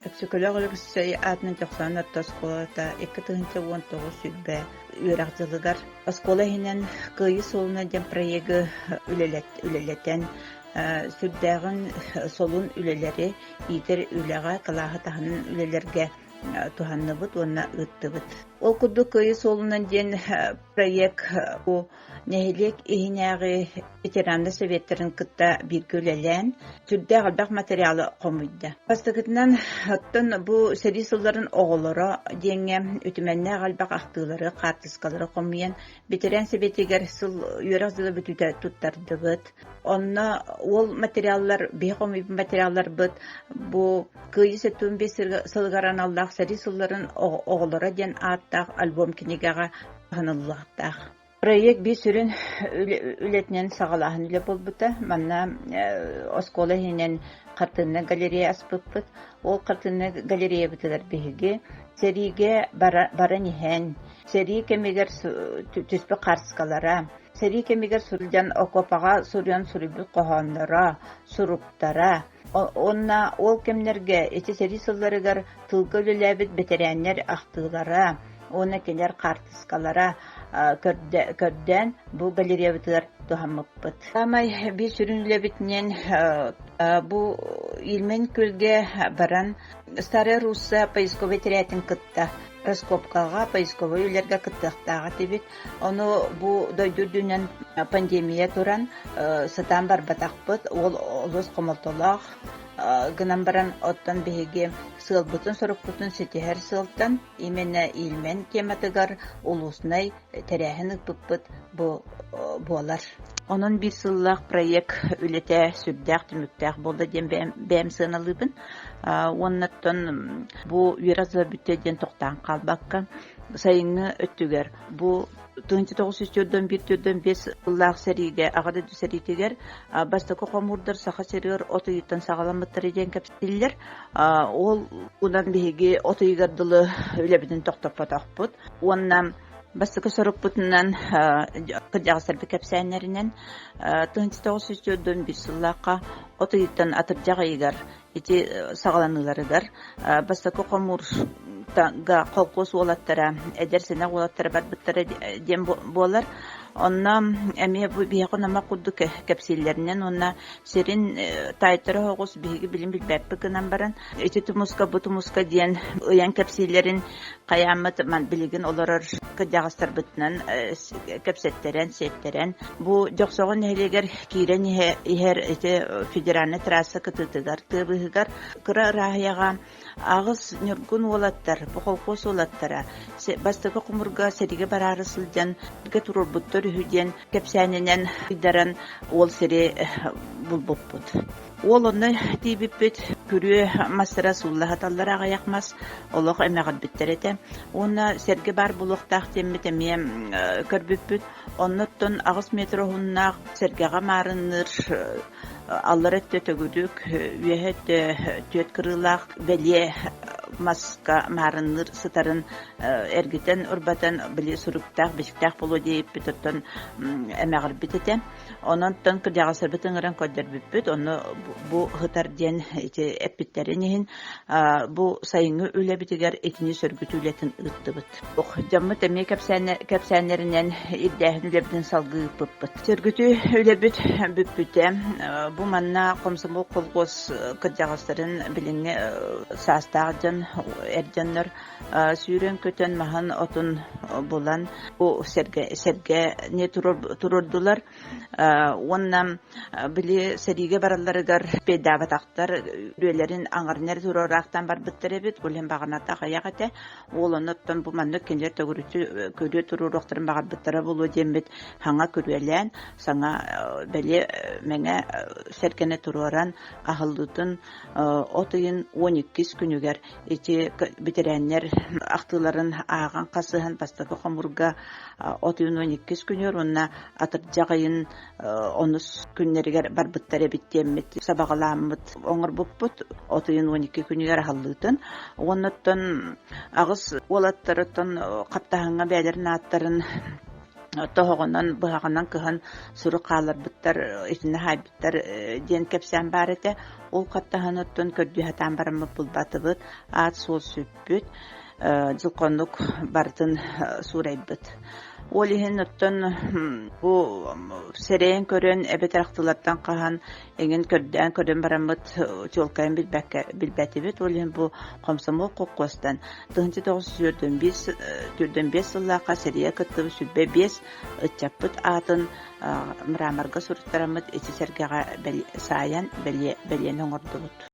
Өксөкөлөөх Өлөксөй аатынан Дьохсоон орто оскуолата 2019 сүүрбэ үөрэх дьылыгар оскуола иһинэн Кыайыы суолунан диэн проегы үлэлэтэн сүрдээҕин солун үлэлэри иитэр үлэҕэ, кылааһы таһынан үлэлэргэ туһанныбыт уонна ыыттыбыт. Ол курдук Кыайыы суолунан диэн проект бу нэһилиэк иһинээҕи ветераннар советтарын кытта бииргэ үлэлээн, сүрдээх элбэх материалы хомуйда. Бастакытынан, оттон бу сэрии сылларын оҕолоро диэҥҥэ үтүмэннээх элбэх ахтыылары, хаартыскалары хомуйан, ветеран сэбиэтигэр сыл үөрэх дьыла бүтүүтэ туттардыбыт. Онно ол материаллар, биһи хомуйбут материалларбыт бу Кыайыы 75 сылыгар аналлаах сэрии сылларын оҕолоро диэн ааттаах альбом кинигэҕэ туһаныллыахтаах. Проект биир сүрүн үлэтинэн саҕалааһын үлэ буолбута. Манна оскуола иһинэн хартыыннай галерея аспыппыт. Ол хартыыннай галереябытыгар биһиги сэриигэ баран иһэн, сэрии кэмигэр түспүт хаартыскалара, сэрии кэмигэр сылдьан окуопаҕа суруйан суруйбут хоһоонноро, суруктара, Уонна ол кэмнэргэ ити сэрии сылларыгар тылга үлэлээбит бэтэрээннэр ахтыылара уонна кинилэр хаартыскалара көрдөөн бу галереябытыгар туһаммыппыт. Саамай биир сүрүн үлэбитинэн бу Ильмень күөлгэ баран Старая Русса поисковай тэрээтин кытта раскопкаҕа поисковай үлэлэргэ кыттыахтаах этибит. Ону бу дойду үрдүнэн пандемия туран сатаан барбатахпыт. Ол олус хомолтолоох гынан баран оттон биһиги сыалбытын-сорукпутун ситиһэр сыалтан именно Ильмень тематыгар улууснай тэрээһин ыыппыппыт бу буолар. Онон биир сыллаах проект үлэтэ сүрдээх түмүктээх буолла диэн бэйэм сыаналыыбын. Уоннаттан бу үөрэх дьыла бүттэ диэн тохтоон хаалбакка, сайыҥҥы өттүгэр бу 1941-45 сыллаах сэриигэ, Аҕа дойду сэриитигэр бастакы хомуурдар Саха сиригэр от ыйыттан саҕаламмыттара диэн кэпсииллэр. Ол унан биһиги от ыйыгар дылы үлэбитин тохтоппотохпут. Уонна бастакы сорукпутунан кырдьаҕастарбыт кэпсээннэринэн 1941 сыллаахха от ыйыттан атырдьах ыйыгар ити саҕаланыыларыгар бастакы хомуурга холкуос уолаттара, эдэр сэнэх уолаттара барбыттара диэн буолар. Онно эмиэ бу биһиэхэ номох курдук кэпсииллэринэн уонна сирин таайтара оҕус биһиги билин билбэппит гынан баран ити тумуска бу тумуска диэн ыйан кэпсииллэрин хайааммыт билигин олорор кырдьаҕастарбытынан кэпсэттэрэн, сиэттэрэн бу Дьохсоҕон нэһилиэгэр киирэн иһэр ити федеральнай трасса кытыытыгар тыа быыһыгар кыра ырааһыйаҕа аҕыс ньургун уолаттар, бу холкуос уолаттара бастакы хомурга сэриигэ бараары сылдьан туруорбуттар үһү диэн кэпсээнинэн ыйдаран уол сири булбуппут. Уол онно тиийбиппит, күрүө мастара суулла сыталлара аҕыйах мас, олох эмэҕирбиттэр этэ. Уонна сэргэ баар буолуохтаах диэммит эмиэ көрбүппүт. Оннуттан 8 метр уһуннаах сэргэҕэ маарынныыр аллара өттө төгүрүк, үөһэ өттө түөрт кырыылаах бэлиэ маска маарынныыр сытарын эргитэн урбатан били суруктаах, бичиктээх буолуо диэбиппит оттон эмэҕирбит этэ. Онон кырдьаҕастарбыт ыҥыран көрдөрбүппүт, онно бу сытар диэн ити эппиттэрин иһин бу сайыҥҥы үлэбитигэр итини сөргүтүү үлэтин ыыттыбыт. Дьоммут эмиэ кэпсээннэринэн ирдээһин үлэбитин салгыы ыыппыппыт. Сөргүтүү үлэбит бүппүтэ. Бу манна Комсомол колхоз кырдьаҕастарын билиҥҥи саастаах дьон, эр дьоннор сүүрэн-көтөн маһын отун булан бу сэргэ сэргэни туруордулар уонна били сэриигэ баралларыгар пейдаабатахтар үрүөлэрин аҥарын эрэ туруораахтаан барбыттар эбит ол иһин баҕаната аҕыйах этэ уол оннуттан бу маннык кинилэр төгүрүччү күрүө туруоруохтарын баҕарбыттара буолуо диэммит саҥа күрүөлээн саҥа бэлиэ мэҥэ сэргэни туруоран аһыллыытын от ыйын 12 күнүгэр Ити бэтэрээннэр ахтыыларын ааҕан хасыһан бастакы хомуурга от ыйын 12 күнүгэр уонна атырдьах ыйын онус күннэригэр барбыттар эбит диэммит сабаҕалааммыт оҥорбуппут от ыйын 12 күнүгэр аһыллыытын уонна оттон аҕыс уолаттарыттан хаптаһыҥҥа бэйэлэрин ааттарын. Тоһоҕонон, быһаҕынан кыһан сурук хаалларбыттар, итиннэ хаайбыттар диэн кэпсээн баар этэ. Ол хаттаһан оттон көрдүү сатаан бараммыт булбатыбыт, аат-суол сүппүт, дьыл-хонук барытын суурайбыт. Ол иһин оттон бу сэрэйэн көрөн эбэтэр ахтылартан хаһан эҥин көрдөөн көрөн бараммыт чуолкайын билбэккэ билбэтибит. Ол иһин бу хомсомуол холкуостан 1945 сыллаахха сэриигэ кыттыбыт 25 ыччаппыт аатын мраморга суруттараммыт ити сэргэҕэ саайан бэлиэни оҥордубут.